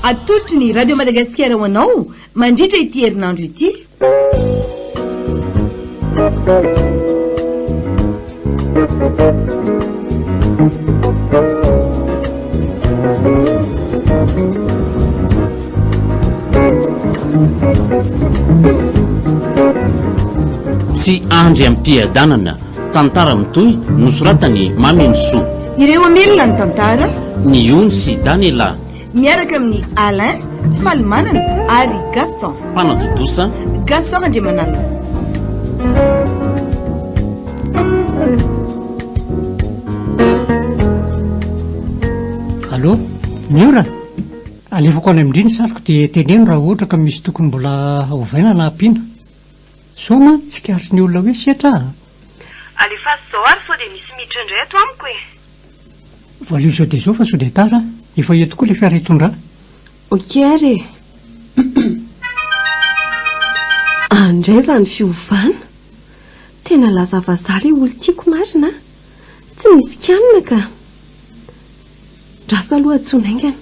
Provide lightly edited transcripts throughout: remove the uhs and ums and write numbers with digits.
Atolotry ny Radio Madagasikara ho anao mandritra ity herinandro ity. Tsy andry am-piadanana, tantara mitohy nosoratan'i Mamenosoa. Ireo hamelona ny tantara. Ny Ony sy Daniela. Miaraka amin'i Alain, Falimanana ary Gaston. Mpanatontosa. Gaston Randriamanana. Allô, Miora? Alefako any amin-dry ny sariko dia teneno raha ohatra ka misy tokony mbola ovaina na ampiana. Sao mantsy tsikaritry ny olona hoe setra a! Alefaso izao ary sao dia misy miditra indray ato amiko e! Valio izao dia izao fa sao dia tara a! Efa eto koa ilay fiara hitondra ahy. Ok ary e! Any indray izany fiovana! Tena lasa vazaha ilay olon-tiako marina a! Tsy misy kianina ka! Ndraso aloha antsoina haingana.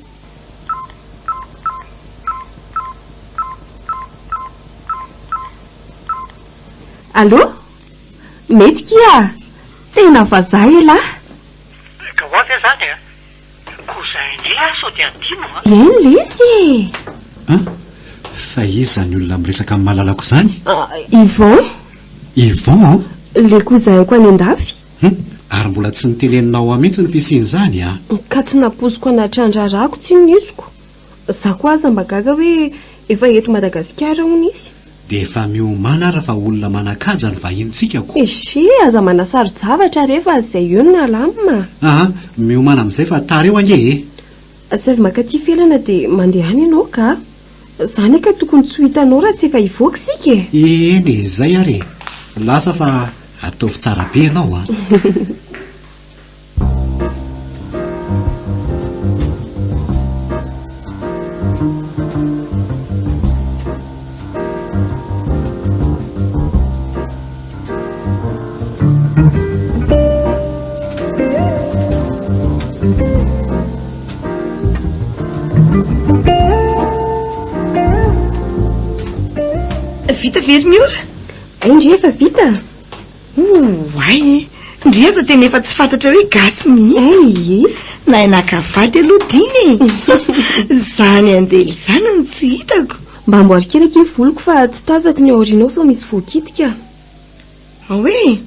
Allô? Mety kia! Tena vazaha elah! Ka ho avy aho zany a! Cousin ndry aho sao dia adino a! Eny lesy e! An! Fa iza izany olona miresaka amin'ny malalako izany? Yvon. Yvon an? Le cousin-ko any an-dafy. Hum! Ary mbola tsy noteneninao ahy mihitsy ny fisian'izany an! Ka tsy nampoiziko anaty andrarako tsinona iziko. Za koa aza mba gaga hoe efa eto Madagasikara hono izy. Dia efa miomàna ary fa olona manan-kaja ny vahinintsika ko. Eshee, aza manasaro-javatra re fa izay eo no nalamina. Aa, miomàna amin'izay fa tara eo ange e! Asaivo mankaty felana dia mandehana ianao ka. Zany ka tokony tsy ho hitanao raha tsy efa hivoaka isika e! Eny e, izay ary e! Lasa fa ataovy tsara be ianao a! Vita ve ry Miora? Hay ndry efa vita. Oay e! Ndry aza tena efa tsy fantatra hoe gasy mihitsy. Hay e! Nahay naka vady aloha Dina e! Izany anjely izany no tsy hitako. Mba amboary kely akia ny voloko fa tsy tazako ny ao aoriana ao sao misy voakitika. Ao e!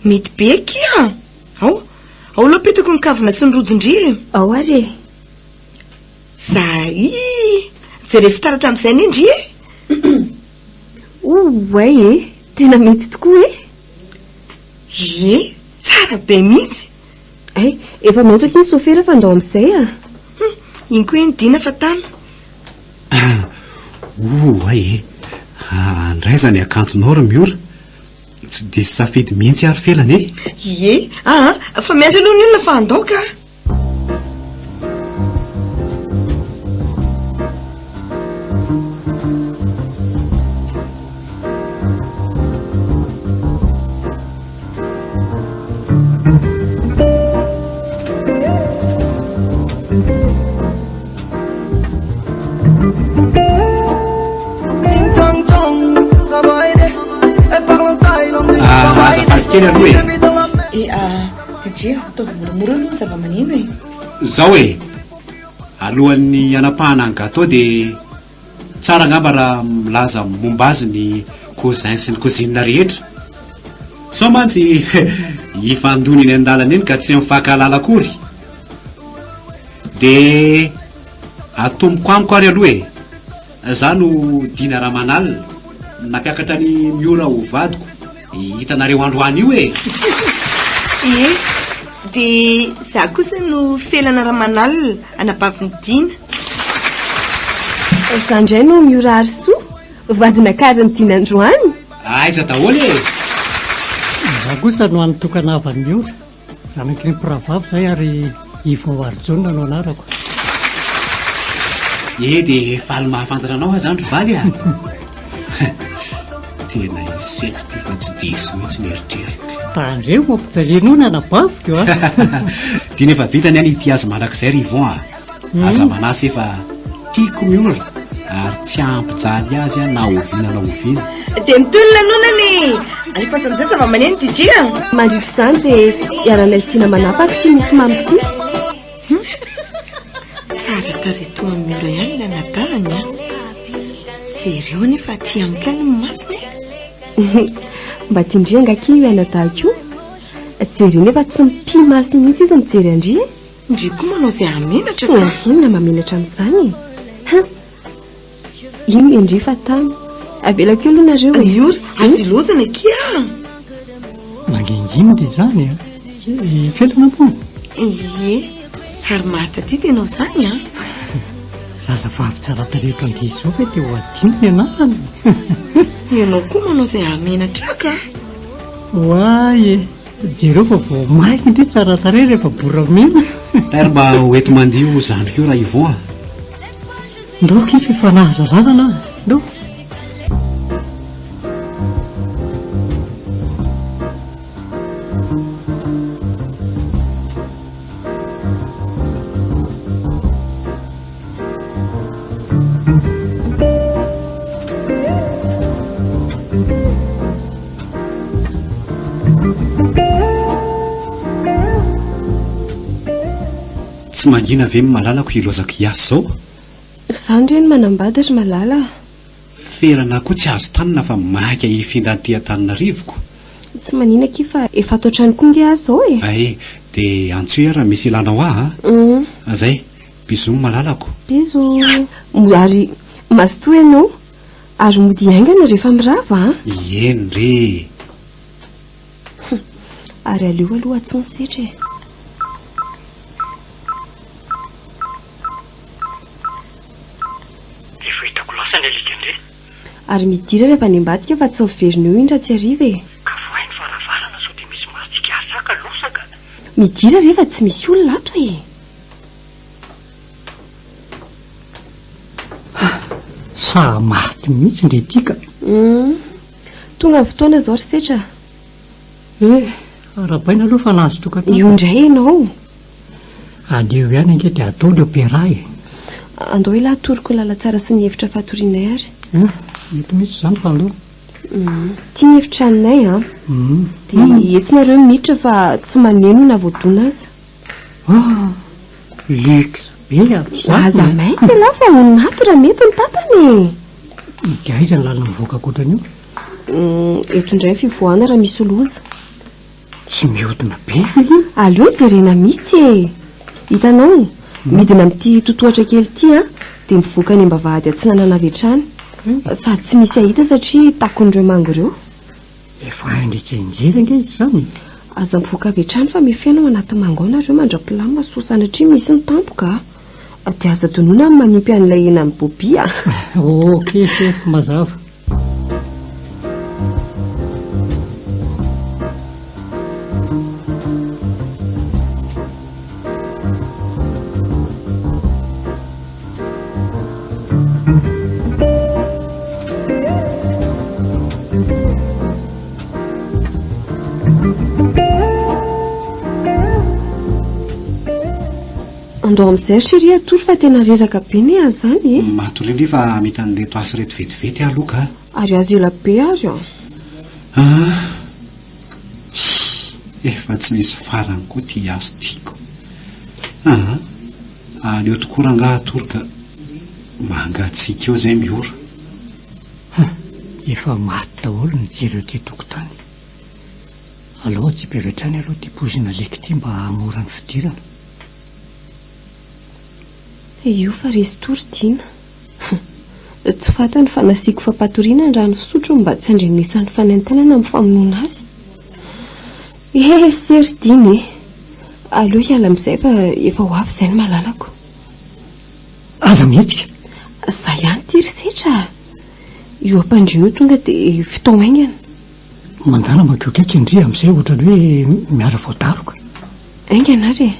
Mety be akia! Ao, ao aloha apetako ny kavina sy ny rojon-dry e! Ao ary e! Zay! Jereo fitaratra amin'izay anie ndry e! Oay e! Tena mety tokoa e! Ie, tsara be mihitsy! Hay, efa miantso akia ny sofera fa ndao amin'izay a! Hum, iny koa iny Dina fa tamy. Oay e! Andray izany hakantonao ry Miora! Tsy diso safidy mihitsy ary Felana e! Ie, aa, fa miandry aloha ny olona fa andao ka! Ah, azafady kely aloha e. Eh, ah, DJ, ataovy moramora aloha ny zava-maneno e. Zao e, alohan'ny hanapahana ny gâteau dia tsara angamba raha milaza momba azy ny cousin sy ny cousine rehetra. Sao mantsy hifandona eny an-dalana eny ka tsy mifankahalala akory. Dia atomboko amiko ary aloha e. Za no Dina Ramanalina, nampiakatra an'i Miora ho vadiko, hitanareo androany io e! Ie, dia za kosa no Felana Ramanalina, anabavin'i Dina. Za indray no Miora Harisoa, vady nakarin'i Dina androany. Aiza daholo e! Za kosa no hany tokana havan'i Miora. Zanaky ny mpirahavavy izay ary Yvon Harijaona no anarako. Eh dia faly mahafantatra anao aho izany ry valy a! Tena iseko ity fa tsy diso mihitsy ny eritreritro. Tandremo ampijalianao ny anabaviko a! Dina efa vita ny any ity azy mandrakizay ry Yvon a! Aza manasa efa. tiako Miora ary tsy hampijaly azy aho na oviana na oviana. Dia mitohy ny lanonana e! Alefaso amin'izay zava-maneno DJ a! Mandritra izany dia iarahanay sy Tiana manapaka ity mofomamy ity. Tsara tarehy toa an'i Miora ihany ilay anadahiny a! Jereo anie fa aty amiko ihany ny masony e! Mba tian-dry angaha akia io anadahiko io? Jereo nefa tsy mipi-maso mihitsy izy mijery an-dry e! Ndry koa manao izay hahamenatra ka! Inona mahamenatra amin'izany e? Ha! Iny ndry fa tany. Avelako eo aloha nareo e. Miora, aza ilozana akia a! Mangingina dia izany a! Felana moa? Ie, ary mahatadidy ianao izany a! Zazavavy tsara tarehy ohatran'ity izao ve dia ho adino ny anarany? Ianao koa manao izay hahamenatra ahy ka! Oay e! Jereo fa vao mainka ndry tsara tarehy rehefa boramena. Tairo mba ho enti mandihy io zandriko io raha Yvon a! Ndao akia f'efa nahazo alalana aho, ndao. Tsy mangina ve ny malalako hilaozako hiasa izao? Izany re ny manambady ry malala a! Ferana koa tsy azo tanina fa maika hifindra aty Antananarivo ko. Tsy manina akia fa efa ato an-trano koa nge aho izao e! Ay, dia antsoy aho raha misy ilanao ahy a! Hum. Zay, bisous malalako. Bisous. Ary mazotoa ianao. Ary mody haingana rehefa mirava an! Eny re e! Ary aleo aloha antsoy ny setra e! Efa hitako lasa ny alika ndry. Ary midira rehefa any ambadika fa tsy miverina eo iny raha tsy hariva e! Ka vohay ny varavarana sao dia misy mahatsikaritra ka loza ka! Midira re fa tsy misy olona ato e! Saha maty mihitsy ndry ity ka. Hum. Tonga ny fotoana izao ry Setra a. Eh, arahabaina aloha fa nahazo tokantrano. Io indray ianao. Aleo ihany ange dia atao ny opéra e. Andao elah atoroko ny lalantsara sy ny efitra fatorianay ary. Eh, mety mihitsy izany fa andao. Hum, ity ny efitranonay an. Hum. Dia etsy nareo no miditra fa tsy maneno na voadona aza. Ah! Luxe be ato izany Aza e! maika ialahy fa honina ato raha mety ny tapany e! Dia aiza ny lalana mivoaka ankoatran'io? Hum, eto indray ny fivoahana raha misy loza. Tsy mihodina be ve io? Aleo jerena mihitsy e! Hitanao, midina amin'ity totohatra kely ity an, dia mivoaka any am-bavahady atsinanana avy hatrany. Sady tsy misy hahita satria takon'ireo manga ireo. Efa hainga-tsenjery ange izy izany e! Aza mivoaka avy hatrany fa mifeno ao anaty manga ao nareo mandra-pilamina sao sanatria misy ny tampoka a! Dia aza adinoina ny manimpy an'ilay henan'i Bobby a! Ok chef, mazava. Andao amin'izay ry chérie hatory fa tena reraka be ne aza izany e. Matoria indray fa hamita an'ireto asa ireto vetivety aho aloha ka. Ary azo ela be ary an. Ah. Efa tsy misy farany koa ity asa ity ko. Ah. Aleo tokoa rangaha hatory ka. Mangatsiaka eo izay miora. Huh, efa maty daholo ny jiro ety an-tokotany. Alao atsipy avy hatrany aloha ity pozin'alika ity mba hahamora ny fidirana. Io fa resy tory Dina. Tsy fantany fa nasiako fampatoriana ny rano fisotrony mba tsy handrenesany fanaintainana amin'ny famonoana azy. Eh, sery Dina e! Aleo hiala amin'izay fa efa ho avy izay ny malalako. Aza mihetsika! Za ihany ity ry Setra a! Io ampandriana io tonga dia vitao haingana. Mandàna mankeo akaiky ndry amin'izay ohatran'ny hoe miara voadaroka. Haingana ary e!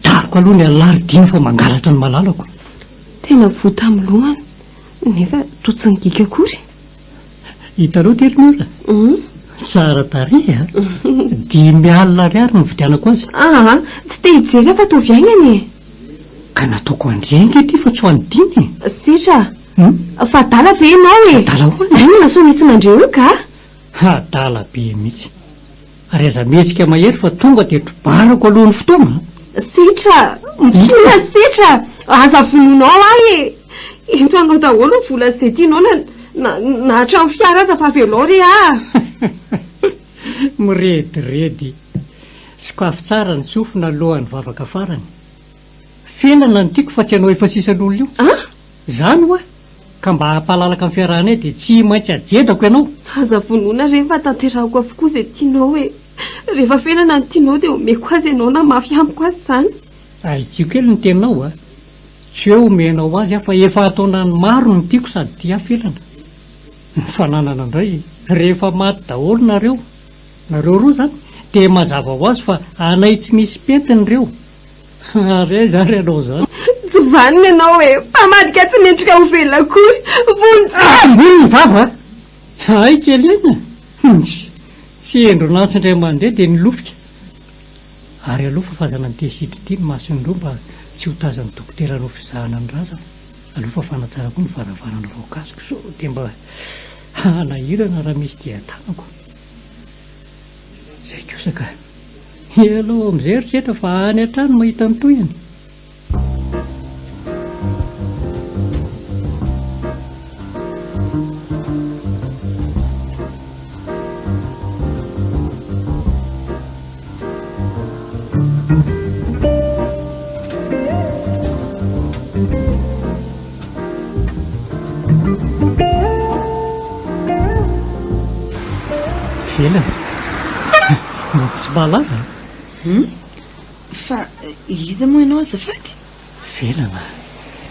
Daroka aloha ny an'lah ry Dina fa mangalatra ny malalako. Tena voa tamin'ny lohany nefa toa tsy nigiaka akory. Hitanao ity ry Miora? Tsara tarehy a! 50 alina ariary no nividianako azy. Aa, tsy te hijery aho fa ataovy haingana e! Ka nataoko an-dry ange ity fa tsy ho an'i Dina e! Setra Hum? Fa adala ve ianao e? Adala ahoana? Inona sao misy mandre eo ka? Adala be mihitsy. Ary aza mihetsika mahery fa tonga dia trobarako alohan'ny fotoana an! Setra! Inona Setra? Aza vonoinao ahy e! Ento anao daholo ny vola izay tianao na na na hatramin'ny fiara aza fa avelao re aho! Mirediredy. Sokafy tsara ny sofina alohan'ny vavaka farany. Felana no tiako fa tsy anao efa sisan'olona io. An? Izany hoa? Ka mba hampalalaka ny fiarahanay dia tsy maintsy ajedako ianao. Aza vonoina re fa tanterahiko avokoa izay tianao e. Rehefa felana no tianao dia omeko azy ianao na mafy amiko aza izany. Ahitsio kely ny teninao a. Tsy hoe omenao azy aho fa efa ataonany maro no tiako sady tia ahy felana. Ny fananana indray rehefa maty daholo nareo. Nareo roa izany dia mazava ho azy fa anay tsy misy pentina ireo. Ary aiza ary ianao izany? Tsy vanona ianao e! Mpamadika tsy mendrika ho velona akory! Vono Ah! Ambony ny vava a! Hay kely aina! Hum! Tsy hendron'antsy indray mandeha dia nilofika. Ary aleo fafazana an'ity asidra ity ny mason'ireo mba tsy ho tazan'ny dokotera hanao fizahana ny razana. Aleo fafana tsara koa ny varavarana voakasiko sao dia mba hanahirana raha misy dian-tanako. Zay kosa ka. Ialao amizay ry setra fa any hatrany mahita ny tohiny. Velona. Mody tsy mahalala. Hum? Fa iza moa ianao azafady? Velona.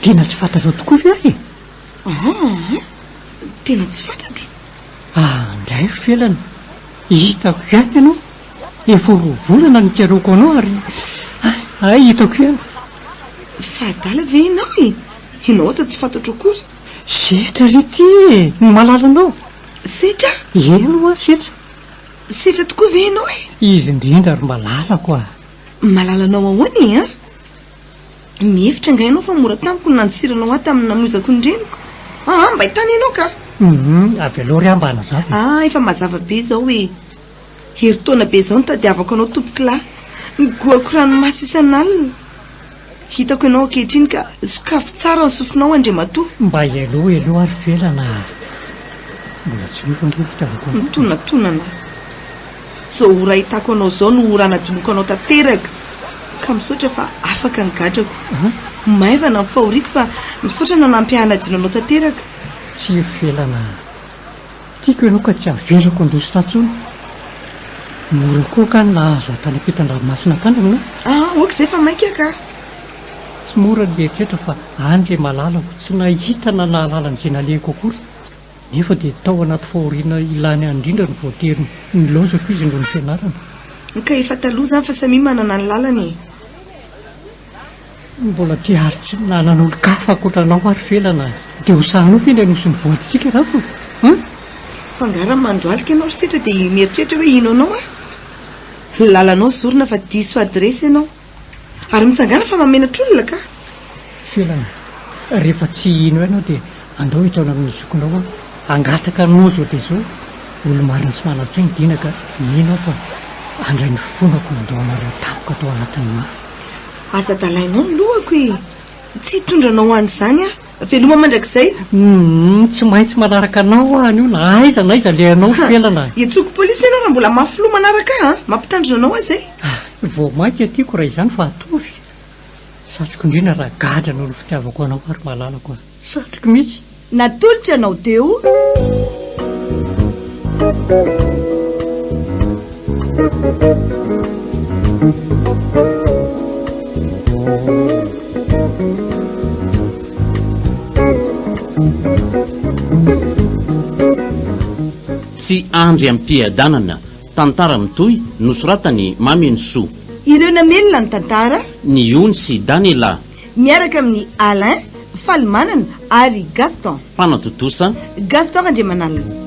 Tena tsy fantatrao tokoa ve ahy e? Aa, tena tsy fantatro. Ah, indray ry Felana. Hitako ihany ianao. Efa roa volana nikarohako anao ary hay hitako ihany. Fa adala ve ianao e? Ianao aza tsy fantatro akory. Setra ry ity e! Ny malalanao. Setra? Eny hoa Setra. Setra tokoa ve ianao e? Izy indrindra ry malalako a! Malalanao ahoana e an? Mihevitra angaha ianao fa mora tamiko ny nandosiranao ahy tamin'ny namoizako ny reniko? Aa, mbay tany ianao ka! Hum, avelao ry ahy mba hanazava e! Aa, efa mazava be izao e! Herintaona be izao nitadiavako anao tompokolahy. Nigohako ranomaso isan'alina. Hitako ianao ankehitriny ka sokafy tsara ny sofinao Andriamatoa. Mba ialao ialao ary Felana a! Mbola tsy miova ange ny fitiavako anao e. Mitonatonana. Izao ora ahitako anao izao no ora hanadinoako anao tanteraka. Ka misaotra fa afaka ny gadrako. Maivana ny fahoriako fa misaotra nanampy ahy hanadino anao tanteraka. Tsia Felana a! Tiako ianao ka tsy avelako handositra intsony. Mora koa kah ny nahazo ahy tany ampitan-dranomasina tany aminao. Ah, ok izay fa maika aho kah. Tsy mora ny mieritreritra fa any ilay malalako, tsy nahita na nahalala an'izay nalehako akory. Nefa dia tao anaty fahoriana ilany ahy indrindra no voatery nilaozako izy noho ny fianarana. Ka efa taloha izany fa samia manana ny lalany e. Mbola tia ary tsy nanan'olon-kafa ankoatra anao aho ry Felana a! Dia ho sahinao ve ny hanosy ny voadintsika rako an? Fa angaha raha mandohalika ianao ry Setra dia mieritreritra hoe hino anao aho? Ny lalanao zorina fa diso adiresy ianao. Ary mitsangàna fa mahamenatr'olona ka! Felana, rehefa tsy hino ahy ianao dia andao hitaona amin'ny zokinao aho hangataka anao izao dia izao. Olo-marina sy manan-tsaina Dina ka mino aho fa handray ny fonako nandao anareo tampoka tao anatin'ny mafy. Aza adalainao ny lohako e! Tsy hitondra anao ho any izany aho. Veloma mandrakizay. Humm, tsy maintsy manaraka anao aho anio na aiza na aiza alehanao Felana a! Hiantsoako polisy ianao raha mbola mafy loha manaraka ahy an! Mampitandrina anao aho izay. Ah, vao mainka tiako raha izany fa ataovy. Satriko indrindra raha gadra noho ny fitiavako anao ary malalako a! Satriko mihitsy. Natolotra anao teo. Tsy andry am-piadanana. Tantara mitohy, nosoratan'i Mamenosoa. Ireo namelona ny tantara. Ny Ony sy Daniela. Miaraka amin'i Alain, Falimanana ary Gaston. Mpanatontosa. Gaston Randriamanalina.